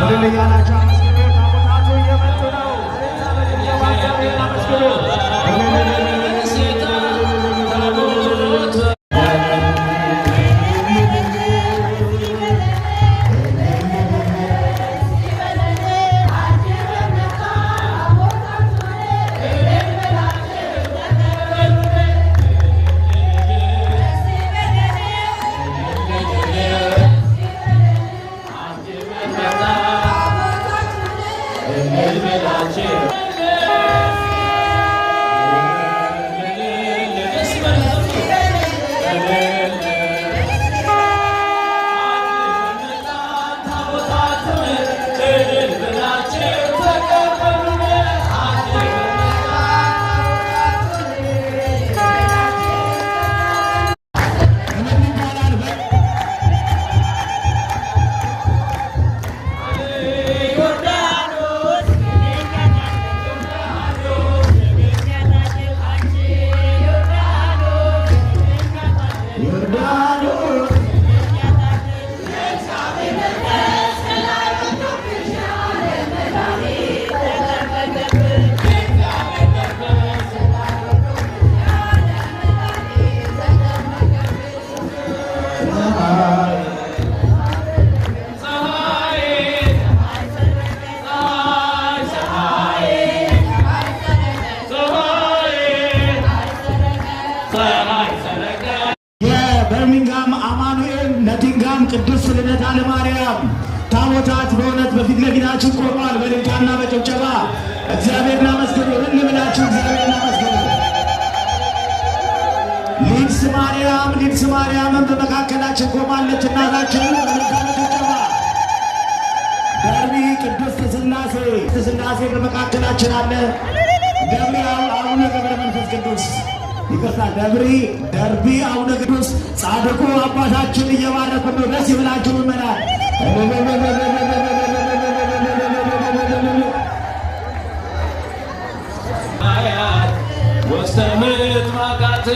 እልል እያላችሁ አመስግኑ። ታቦታቱ እየመጡ ነው። እልልታ በጭብጨባ እግዚአብሔርን አመስግኑ። እልል ይባላል። ዮርዳኖስ። የበርሚንግሃም አማኑኤል ነቲንግሃም ቅድስት ልደታ ለማርያም ታቦታት በእውነት በፊት ለፊታችን ቆመዋል። በእልልታና በጭብጨባ እግዚአብሔርን አመስግኑ። እልል ብላችሁ እግዚአብሔርን አመስግኑ። ሊድስ ማርያም፣ ሊድስ ማርያምን በመካከላችን ቆማለች። እናታችን በእልልታ በጭብጨባ። ደርቢ ቅድስት ስላሴ፣ ስላሴ በመካከላችን አለ። ደብሪ አቡነ ገብረ መንፈስ ቅዱስ፣ ይቅርታ፣ ደብሪ ደርቢ አቡነ ቅዱስ ጻድቁ አባታችን እየባረኩ ነው። ደስ ይብላችሁ ምእመናን። ውስተ ምጥማቃት።